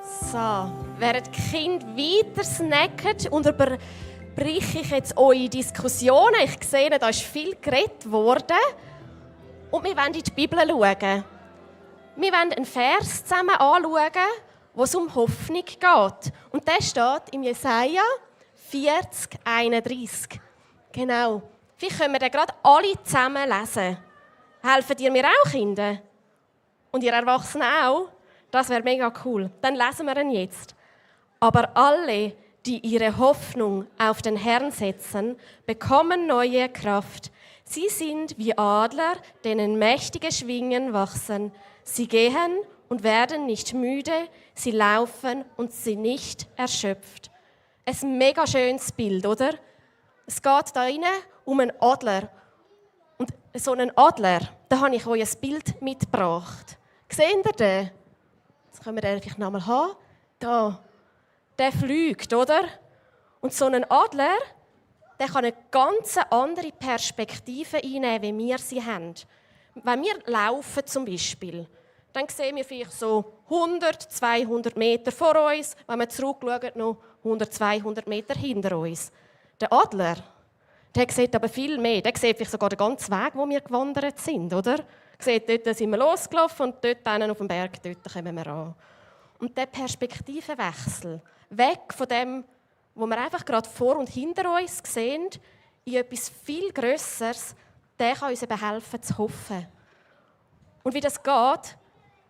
So, während die Kinder weiter snacken, unterbreche ich jetzt eure Diskussionen. Ich sehe, da ist viel geredet worden. Und wir wollen in die Bibel schauen. Wir wollen einen Vers zusammen anschauen, wo es um Hoffnung geht. Und der steht im Jesaja 40, 31. Genau. Vielleicht können wir den gerade alle zusammen lesen. Helfen ihr mir auch, Kinder? Und ihr Erwachsenen auch? Das wäre mega cool. Dann lesen wir ihn jetzt. Aber alle, die ihre Hoffnung auf den Herrn setzen, bekommen neue Kraft. Sie sind wie Adler, denen mächtige Schwingen wachsen. Sie gehen und werden nicht müde, sie laufen und sind nicht erschöpft. Ein mega schönes Bild, oder? Es geht da rein um einen Adler. Und so einen Adler, da habe ich euch ein Bild mitgebracht. Seht ihr den? Jetzt können wir den vielleicht nochmal haben. Da. Der fliegt, oder? Und so ein Adler, der kann eine ganz andere Perspektive einnehmen, wie wir sie haben. Wenn wir laufen zum Beispiel, dann sehen wir vielleicht so 100, 200 Meter vor uns, wenn wir zurückschauen, noch 100, 200 Meter hinter uns. Der Adler, der sieht aber viel mehr. Der sieht vielleicht sogar den ganzen Weg, wo wir gewandert sind, oder? Sieht, dort sind wir losgelaufen und dort auf dem Berg, dort kommen wir an. Und der Perspektivenwechsel, weg von dem, wo wir einfach gerade vor und hinter uns sehen, in etwas viel Grösseres, der kann uns eben helfen, zu hoffen. Und wie das geht,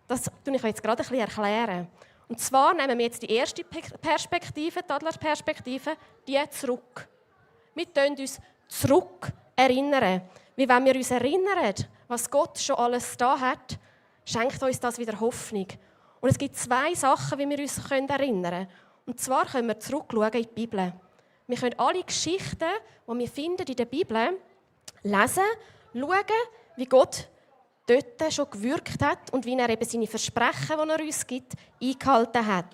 das erkläre ich euch jetzt gerade ein bisschen erklären. Und zwar nehmen wir jetzt die erste Perspektive, die Adlerperspektive, die zurück. Wir erinnern uns zurück erinnern. Wie wenn wir uns erinnern, was Gott schon alles da hat, schenkt uns das wieder Hoffnung. Und es gibt zwei Sachen, wie wir uns erinnern können. Und zwar können wir zurückschauen in die Bibel. Wir können alle Geschichten, die wir finden in der Bibel, lesen, schauen, wie Gott dort schon gewirkt hat und wie er eben seine Versprechen, die er uns gibt, eingehalten hat.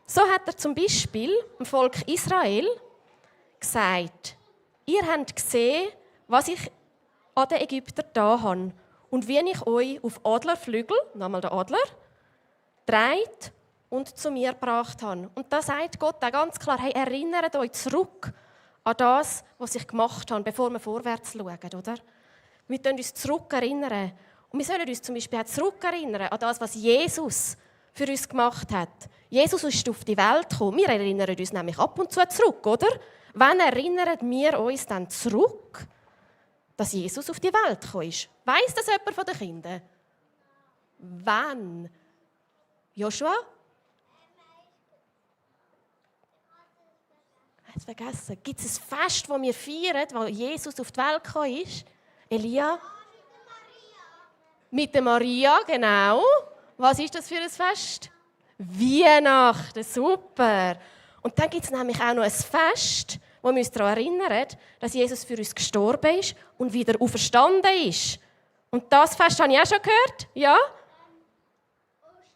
So hat er zum Beispiel dem Volk Israel gesagt: Ihr habt gesehen, was ich an den Ägyptern da habe und wie ich euch auf Adlerflügel, nochmal der Adler, dreht und zu mir gebracht habe. Und da sagt Gott auch ganz klar: Hey, erinnert euch zurück an das, was ich gemacht habe, bevor wir vorwärts schauen, oder? Wir können uns zurück erinnern. Und wir sollen uns zum Beispiel auch zurückerinnern an das, was Jesus für uns gemacht hat. Jesus ist auf die Welt gekommen. Wir erinnern uns nämlich ab und zu zurück, oder? Wann erinnern wir uns dann zurück, dass Jesus auf die Welt gekommen ist? Weiss das jemand von den Kindern? Wann? Joshua? Ich habe es vergessen. Gibt es ein Fest, das wir feiern, wo Jesus auf die Welt gekommen ist? Elia? Mit der Maria, genau. Was ist das für ein Fest? Weihnachten, super. Und dann gibt es nämlich auch noch ein Fest, wo wir uns daran erinnern, dass Jesus für uns gestorben ist und wieder auferstanden ist. Und das Fest habe ich auch schon gehört, ja?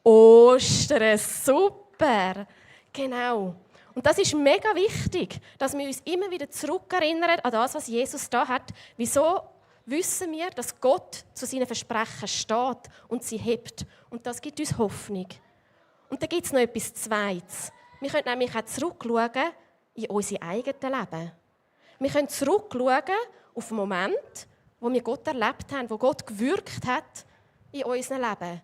Ostern, super. Genau. Und das ist mega wichtig, dass wir uns immer wieder zurückerinnern an das, was Jesus da hat. Wieso wissen wir, dass Gott zu seinen Versprechen steht und sie hebt. Und das gibt uns Hoffnung. Und dann gibt es noch etwas Zweites. Wir können nämlich auch zurückschauen in unser eigenes Leben. Wir können zurückschauen auf den Moment, wo wir Gott erlebt haben, wo Gott gewirkt hat in unserem Leben.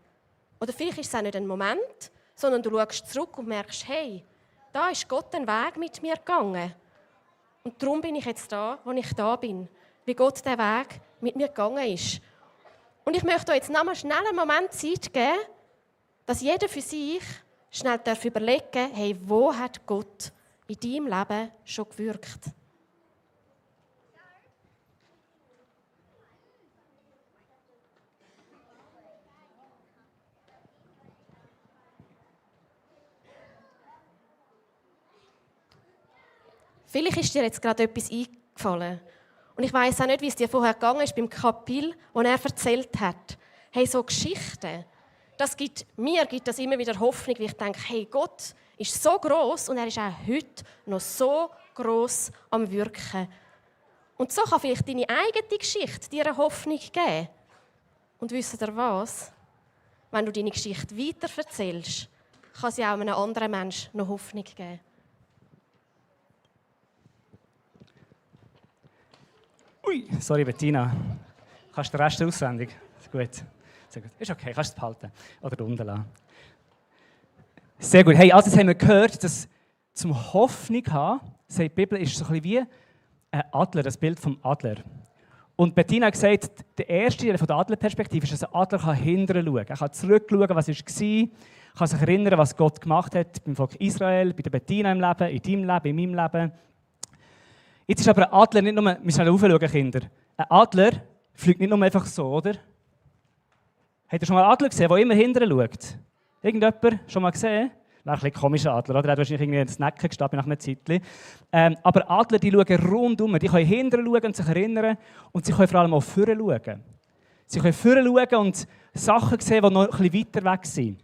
Oder vielleicht ist es auch nicht ein Moment, sondern du schaust zurück und merkst, hey, da ist Gott einen Weg mit mir gegangen. Und darum bin ich jetzt da, wo ich da bin. Wie Gott den Weg mit mir gegangen ist. Und ich möchte euch jetzt nochmal schnell einen Moment Zeit geben, dass jeder für sich schnell überlegen darf, hey, wo hat Gott in deinem Leben schon gewirkt? Vielleicht ist dir jetzt gerade etwas eingefallen. Und ich weiss auch nicht, wie es dir vorher gegangen ist beim Kapitel, das er erzählt hat. Hey, so Geschichten, mir gibt das immer wieder Hoffnung, weil ich denke, hey, Gott ist so gross und er ist auch heute noch so gross am Wirken. Und so kann vielleicht deine eigene Geschichte dir eine Hoffnung geben. Und wisst ihr was? Wenn du deine Geschichte weiter erzählst, kann sie auch einem anderen Menschen noch Hoffnung geben. Ui, sorry Bettina. Kannst du den Rest auswendig? Ist gut. Sehr gut. Ist okay, kannst du es behalten. Oder unten lassen. Sehr gut. Hey, also jetzt haben wir gehört, dass zum Hoffnung haben, sagt die Bibel, ist so ein bisschen wie ein Adler, das Bild vom Adler. Und Bettina hat gesagt, der erste Teil von der Adlerperspektive ist, dass ein Adler hinterher schauen kann. Er kann zurückschauen, was war, kann sich erinnern, was Gott gemacht hat beim Volk Israel, bei der Bettina im Leben, in deinem Leben, in meinem Leben. Jetzt ist aber ein Adler nicht nur, wir müssen raufschauen, Kinder. Ein Adler fliegt nicht nur einfach so, oder? Habt ihr schon mal einen Adler gesehen, der immer hinterher schaut? Irgendjemand schon mal gesehen? Wäre ein bisschen komischer Adler, oder? Er hat wahrscheinlich irgendwie ins Necken gestanden nach einem Zeitchen. Aber Adler, die schauen rundum. Die können hinterher schauen und sich erinnern. Und sie können vor allem auch vorne schauen. Sie können vorne schauen und Sachen sehen, die noch ein bisschen weiter weg sind.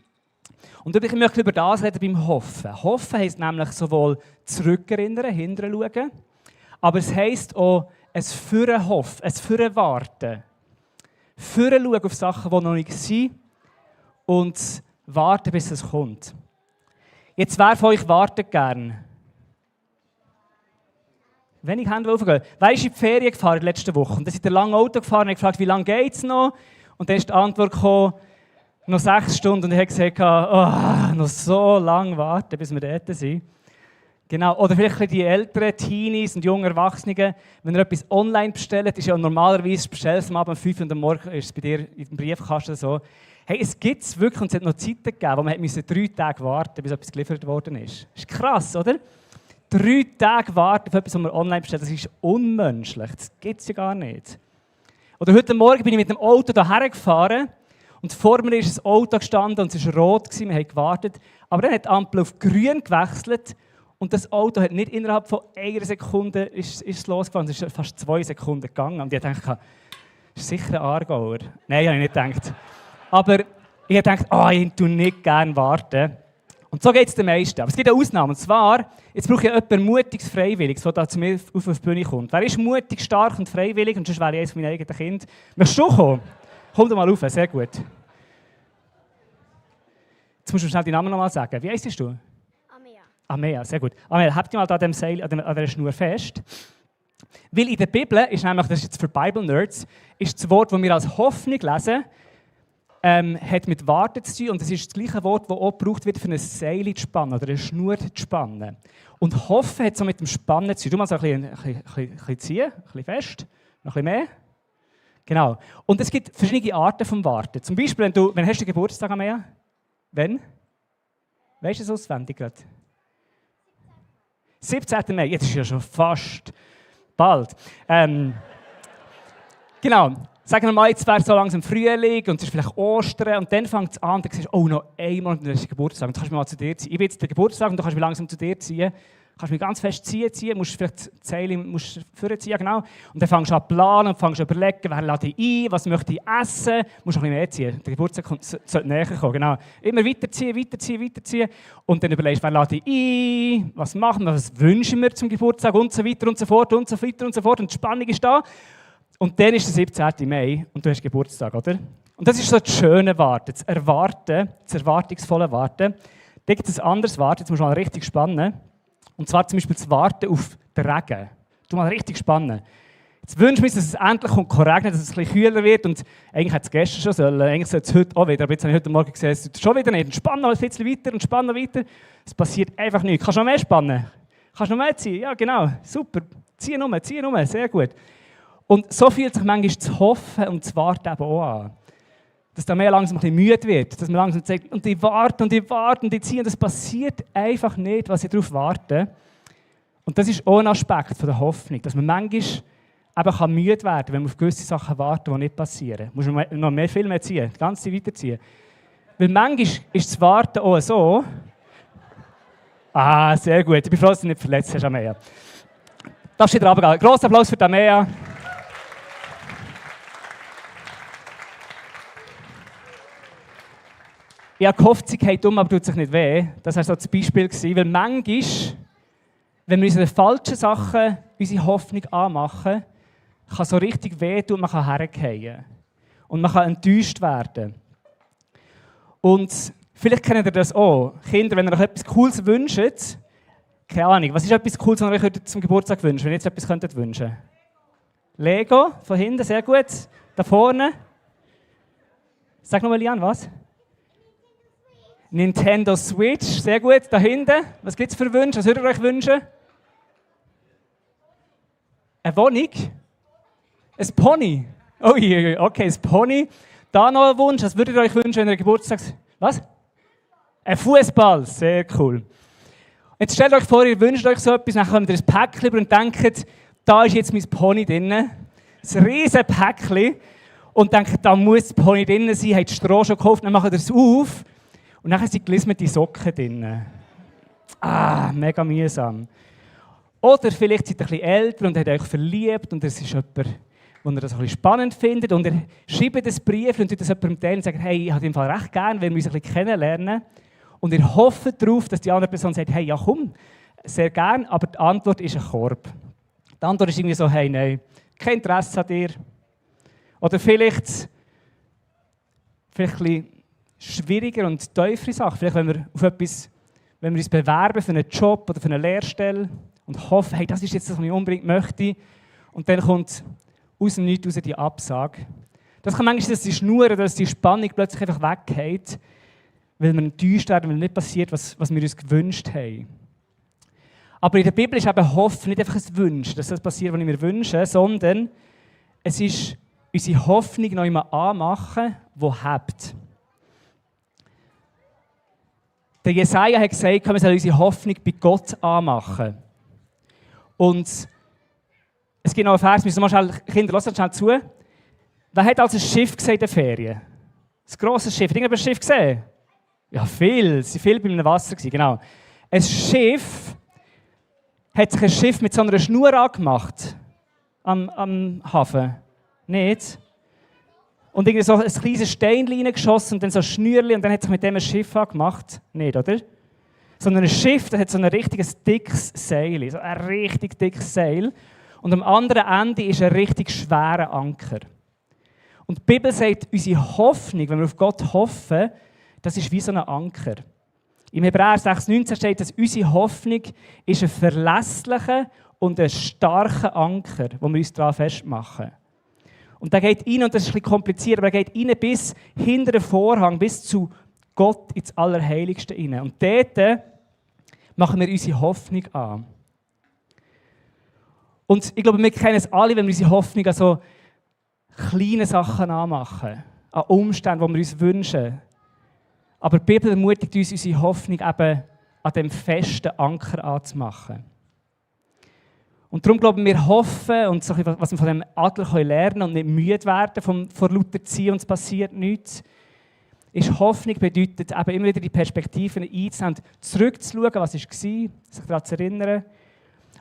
Und ich möchte über das reden beim Hoffen. Hoffen heisst nämlich sowohl zurückerinnern, hinterher schauen, aber es heisst auch ein Vorne hoffen, ein Vorne warten. Vorne schauen auf Sachen, die noch nicht sind und warten, bis es kommt. Jetzt, wer von euch wartet gern? Wenn ich Hände aufgehe. Wer ist in die Ferien gefahren letzte Woche? Und dann sind ihr lange Auto gefahren und gefragt, wie lange geht es noch? Und dann ist die Antwort gekommen, noch 6 Stunden. Und ich habe gesagt, oh, noch so lange warten, bis wir dort sind. Genau. Oder vielleicht die älteren Teenies und jungen Erwachsenen, wenn ihr etwas online bestellt, ist ja normalerweise, bestellst du am Abend um 5 Uhr morgens, ist es bei dir im Briefkasten so. Hey, es gibt es wirklich, und es hat noch Zeiten gegeben, wo man 3 Tage warten musste, bis etwas geliefert worden ist. Das ist krass, oder? 3 Tage warten auf etwas, was man online bestellt, das ist unmenschlich. Das gibt es ja gar nicht. Oder heute Morgen bin ich mit dem Auto hierher gefahren und vor mir ist ein Auto gestanden und es war rot, wir haben gewartet. Aber dann hat die Ampel auf grün gewechselt und das Auto hat nicht innerhalb von 1 Sekunde ist losgefahren, es ist fast 2 Sekunden gegangen. Und ich dachte, das ist sicher ein Aargauer. Nein, habe ich nicht gedacht. Aber ich dachte, ich tue nicht gerne warten. Und so geht es den meisten. Aber es gibt eine Ausnahme. Und zwar, jetzt brauche ich jemanden mutiges, freiwilliges, der da zu mir auf die Bühne kommt. Wer ist mutig, stark und freiwillig? Und sonst wäre ich eines meiner eigenen Kinder. Möchtest du kommen? Komm doch mal rauf, sehr gut. Jetzt musst du schnell deinen Namen noch mal sagen. Wie heisst du? Amea. Amea, sehr gut. Amea, habt ihr mal an dem Seil, an der Schnur fest? Weil in der Bibel ist nämlich, das ist jetzt für Bible-Nerds, ist das Wort, das wir als Hoffnung lesen, hat mit Warten zu tun und das ist das gleiche Wort, das auch gebraucht wird, für ein Seil zu spannen oder eine Schnur zu spannen. Und Hoffen hat so mit dem Spannen zu tun. Du mal so ein bisschen ziehen, ein bisschen fest, noch ein bisschen mehr. Genau. Und es gibt verschiedene Arten vom Warten. Zum Beispiel, wenn hast du Geburtstag am Meer? Wenn? Weißt du es auswendig gerade? 17. Mai. Jetzt ist ja schon fast bald. Genau. Sagen wir mal, jetzt wäre so langsam Frühling und es ist vielleicht Ostern und dann fängt es an, dann siehst du, noch einmal und dann ist Geburtstag und dann kannst du mal zu dir ziehen. Ich bin jetzt der Geburtstag und dann kannst du mich langsam zu dir ziehen. Du kannst mich ganz fest ziehen, musst vielleicht die Zeile vorziehen, genau. Und dann fängst du an zu planen und fängst an zu überlegen, wer lade ich ein, was möchte ich essen. Du musst noch ein bisschen mehr ziehen. Der Geburtstag sollte näher kommen, genau. Immer weiterziehen. Und dann überlegst du, wer lade ich ein, was machen wir, was wünschen wir zum Geburtstag und so weiter und so fort und so weiter und so fort. Und die Spannung ist da. Und dann ist der 17. Mai und du hast Geburtstag, oder? Und das ist so das schöne Warten, das Erwarten, das erwartungsvolle Warten. Da gibt es ein anderes Warten, jetzt musst du mal richtig spannen. Und zwar zum Beispiel das Warten auf den Regen. Du mal richtig spannen. Jetzt wünschst du mir, dass es endlich regnet, dass es ein bisschen kühler wird. Und eigentlich hat es gestern schon sollen, eigentlich sollte es heute auch wieder. Aber jetzt habe ich heute Morgen gesehen, es ist schon wieder nicht. Und spann noch ein bisschen weiter und spann noch weiter. Es passiert einfach nichts. Kannst du noch mehr spannen? Kannst du noch mehr ziehen? Ja, genau. Super. Zieh nur, sehr gut. Und so fühlt sich manchmal das Hoffen und das Warten eben auch an. Dass da mehr langsam ein bisschen müde wird. Dass man langsam sagt, und ich warte und ich ziehe. Und das passiert einfach nicht, was ich darauf warte. Und das ist auch ein Aspekt von der Hoffnung. Dass man manchmal eben müde werden kann, wenn man auf gewisse Sachen wartet, die nicht passieren. Du musst noch viel mehr ziehen, die ganze Zeit weiterziehen. Weil manchmal ist das Warten auch so. Sehr gut. Ich bin froh, dass du nicht verletzt hast, Amea. Darfst du wieder runtergehen. Grossen Applaus für Amea. Ich habe gehofft, sie geht aber tut sich nicht weh. Das war so das Beispiel. Weil manchmal, wenn wir unsere falschen Sachen, unsere Hoffnung anmachen, kann so richtig wehtun und man kann herfallen. Und man kann enttäuscht werden. Und Vielleicht kennt ihr das auch. Kinder, wenn ihr euch etwas Cooles wünscht, keine Ahnung, was ist etwas Cooles, was ihr euch zum Geburtstag wünscht, wenn ihr jetzt etwas könntet wünschen? Lego, von hinten, sehr gut. Da vorne. Sag nochmal, Lian, was? Nintendo Switch, sehr gut. Da hinten, was gibt es für Wünsche? Was würdet ihr euch wünschen? Eine Wohnung? Ein Pony? Oh je, okay, ein Pony. Da noch ein Wunsch, was würdet ihr euch wünschen, wenn ihr Geburtstag... Was? Ein Fußball, sehr cool. Jetzt stellt euch vor, ihr wünscht euch so etwas, dann kommt ihr ein Päckchen und denkt, da ist jetzt mein Pony drin. Ein riesen Päckchen. Und denkt, da muss das Pony drin sein, habt Stroh schon gekauft, dann macht ihr es auf. Und dann sind gelismete Socken drin. Mega mühsam. Oder vielleicht seid ihr ein bisschen älter und habt euch verliebt und es ist jemand, wo ihr das ein bisschen spannend findet. Und ihr schreibt ein Brief und das jemandem teilen und sagt, hey, ich habe den Fall recht gern, wenn wir uns ein bisschen kennenlernen. Und ihr hofft darauf, dass die andere Person sagt, hey, ja komm, sehr gern, aber die Antwort ist ein Korb. Die Antwort ist irgendwie so, hey, nein, kein Interesse an dir. Oder vielleicht ein bisschen schwieriger und tiefere Sachen. Vielleicht, wenn wir uns bewerben für einen Job oder für eine Lehrstelle und hoffen, hey, das ist jetzt das, was ich unbedingt möchte. Und dann kommt aus dem Nichts raus die Absage. Das kann manchmal sein, dass die Schnur oder dass die Spannung plötzlich einfach weggeht, weil wir enttäuscht werden, weil nicht passiert, was wir uns gewünscht haben. Aber in der Bibel ist eben Hoffen nicht einfach ein Wunsch, dass das passiert, was ich mir wünsche, sondern es ist unsere Hoffnung noch immer anmachen, die hebt. Der Jesaja hat gesagt, wir sollen unsere Hoffnung bei Gott anmachen. Und es gibt noch einen Vers, müssen wir mal schnell, Kinder, lasst schnell zu. Wer hat also ein Schiff gesehen in den Ferien? Ein grosses Schiff. Hat irgendjemand ein Schiff gesehen? Ja, viel. Es waren viele bei einem Wasser, genau. Ein Schiff hat sich ein Schiff mit so einer Schnur angemacht am Hafen. Nicht? Und irgendwie so ein kleines Steinchen reingeschossen und dann so ein Schnürchen und dann hat sich mit dem ein Schiff angemacht. Nicht, oder? Sondern ein Schiff, das hat so ein richtiges dickes Seil. So ein richtig dickes Seil. Und am anderen Ende ist ein richtig schwerer Anker. Und die Bibel sagt, unsere Hoffnung, wenn wir auf Gott hoffen, das ist wie so ein Anker. Im Hebräer 6,19 steht, dass unsere Hoffnung ist ein verlässlicher und ein starker Anker, wo wir uns daran festmachen. Und der geht rein, und das ist ein bisschen kompliziert, aber er geht rein bis hinter den Vorhang, bis zu Gott ins Allerheiligste rein. Und dort machen wir unsere Hoffnung an. Und ich glaube, wir kennen es alle, wenn wir unsere Hoffnung an so kleine Sachen anmachen, an Umständen, die wir uns wünschen. Aber die Bibel ermutigt uns, unsere Hoffnung eben an dem festen Anker anzumachen. Und darum glauben wir hoffen und so, was wir von dem Adler lernen können und nicht müde werden vor lauter Ziehen und es passiert nichts, ist Hoffnung bedeutet, eben immer wieder die Perspektiven einzunehmen, zurückzuschauen, was war, sich daran zu erinnern,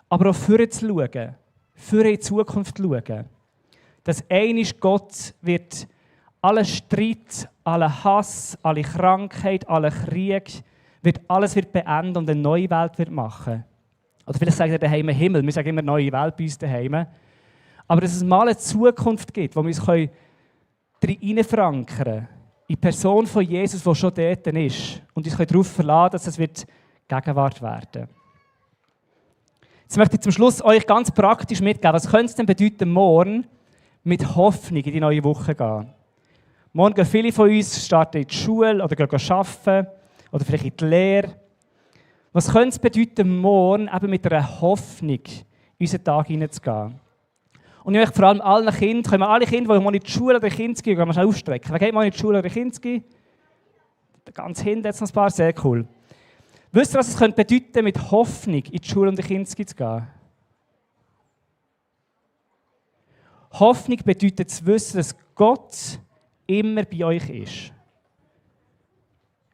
aber auch vorher zu schauen, vorher in die Zukunft zu schauen. Dass einmal Gott wird alle Streit, alle Hass, alle Krankheit, alle Krieg, alles wird beenden und eine neue Welt wird machen. Oder vielleicht sagt er daheim Himmel, wir sagen immer neue Welt bei uns daheim. Aber dass es mal eine Zukunft gibt, wo wir uns drin verankern können, in die Person von Jesus, die schon dort ist, und uns darauf verlassen, dass es wird Gegenwart werden. Jetzt möchte ich zum Schluss euch ganz praktisch mitgeben, was könnte es denn bedeuten, morgen mit Hoffnung in die neue Woche gehen. Morgen gehen viele von uns starten in die Schule oder gehen arbeiten oder vielleicht in die Lehre. Was könnte es bedeuten, morgen eben mit einer Hoffnung in unseren Tag hineinzugehen? Und ich möchte vor allem allen Kindern, können wir alle Kinder, die mal in die Schule oder in die Kinder gehen, können wir schnell aufstrecken. Wer geht mal in die Schule oder in die Kinder gehen? Ganz hinten jetzt noch ein paar, sehr cool. Wisst ihr, was es könnte bedeuten, mit Hoffnung in die Schule und in die Kinder zu gehen? Hoffnung bedeutet zu wissen, dass Gott immer bei euch ist.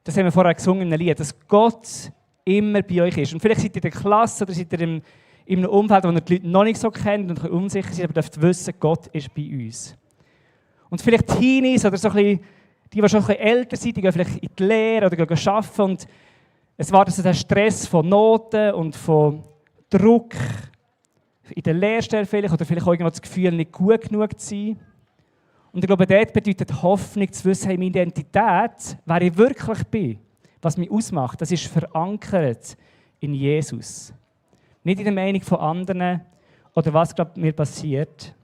Das haben wir vorher gesungen in einem Lied, dass Gott immer bei euch ist. Und vielleicht seid ihr in der Klasse oder seid ihr in einem Umfeld, wo ihr die Leute noch nicht so kennt und unsicher seid, aber ihr dürft wissen, Gott ist bei uns. Und vielleicht Teenies oder so ein bisschen, die schon ein bisschen älter sind, die gehen vielleicht in die Lehre oder gehen arbeiten und es war so der Stress von Noten und von Druck in der Lehrstelle vielleicht oder vielleicht auch irgendwo das Gefühl, nicht gut genug zu sein. Und ich glaube, dort bedeutet Hoffnung zu wissen, hey, meine Identität, wer ich wirklich bin, was mich ausmacht, das ist verankert in Jesus. Nicht in der Meinung von anderen oder was gerade mir passiert.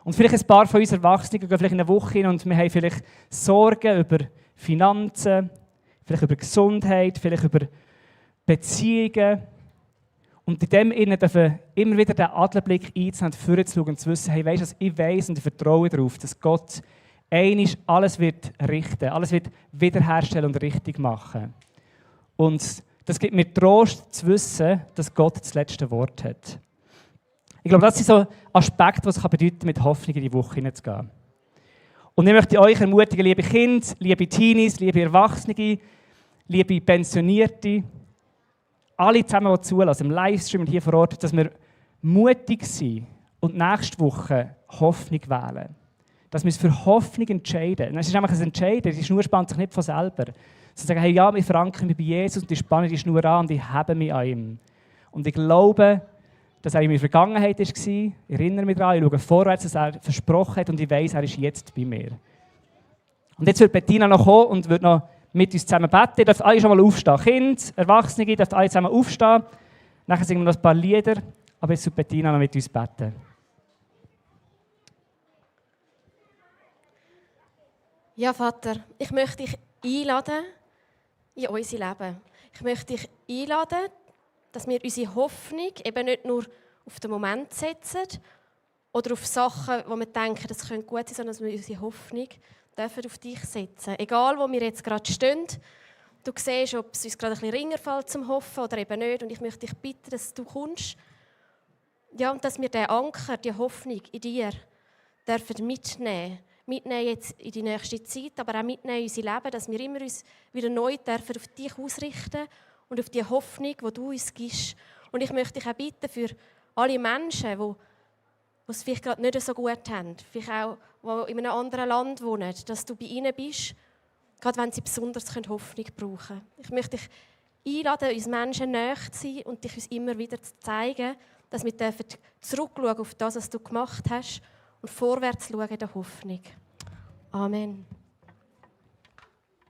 Und vielleicht ein paar von uns Erwachsenen gehen vielleicht in eine Woche hin und wir haben vielleicht Sorgen über Finanzen, vielleicht über Gesundheit, vielleicht über Beziehungen. Und in dem Innen dürfen immer wieder den Adlerblick einzunehmen und vorzuschauen und zu wissen, hey, weisst du, ich weiss und ich vertraue darauf, dass Gott einmal alles wird richten, alles wird wiederherstellen und richtig machen. Und das gibt mir Trost zu wissen, dass Gott das letzte Wort hat. Ich glaube, das sind so Aspekte, was es bedeuten kann, mit Hoffnung in die Woche hineinzugehen. Und ich möchte euch ermutigen, liebe Kinder, liebe Teenies, liebe Erwachsene, liebe Pensionierte, alle zusammen, die zulassen, im Livestream und hier vor Ort, dass wir mutig sind und nächste Woche Hoffnung wählen. Dass wir uns für Hoffnung entscheiden. Und es ist einfach ein Entscheiden, die Schnur spannt sich nicht von selber. Sie sagen, hey, ja, wir verankern mich bei Jesus und ich spanne die Schnur an und ich habe mich an ihm. Und ich glaube, dass er in meiner Vergangenheit war. Ich erinnere mich daran, ich schaue vorwärts, dass er versprochen hat und ich weiss, er ist jetzt bei mir. Und jetzt wird Bettina noch kommen und wird noch mit uns zusammen beten. Ihr dürft alle schon mal aufstehen. Kinder, Erwachsene, ihr dürft alle zusammen aufstehen. Nachher singen wir noch ein paar Lieder, aber jetzt wird Bettina noch mit uns beten. Ja, Vater, ich möchte dich einladen in unser Leben. Ich möchte dich einladen, dass wir unsere Hoffnung eben nicht nur auf den Moment setzen oder auf Sachen, wo wir denken, das könnte gut sein, sondern dass wir unsere Hoffnung dürfen auf dich setzen. Egal, wo wir jetzt gerade stehen, du siehst, ob es uns gerade ein bisschen ringer fällt zum Hoffen oder eben nicht. Und ich möchte dich bitten, dass du kommst. Ja, und dass wir diesen Anker, die Hoffnung in dir dürfen mitnehmen. Mitnehmen jetzt in die nächste Zeit, aber auch mitnehmen in unser Leben, dass wir immer uns wieder neu dürfen auf dich ausrichten und auf die Hoffnung, die du uns gibst. Und ich möchte dich auch bitten für alle Menschen, die es vielleicht gerade nicht so gut haben, vielleicht auch die in einem anderen Land wohnen, dass du bei ihnen bist, gerade wenn sie besonders Hoffnung brauchen können. Ich möchte dich einladen, uns Menschen näher zu sein und dich uns immer wieder zu zeigen, dass wir zurückschauen auf das, was du gemacht hast und vorwärts schauen in der Hoffnung. Amen.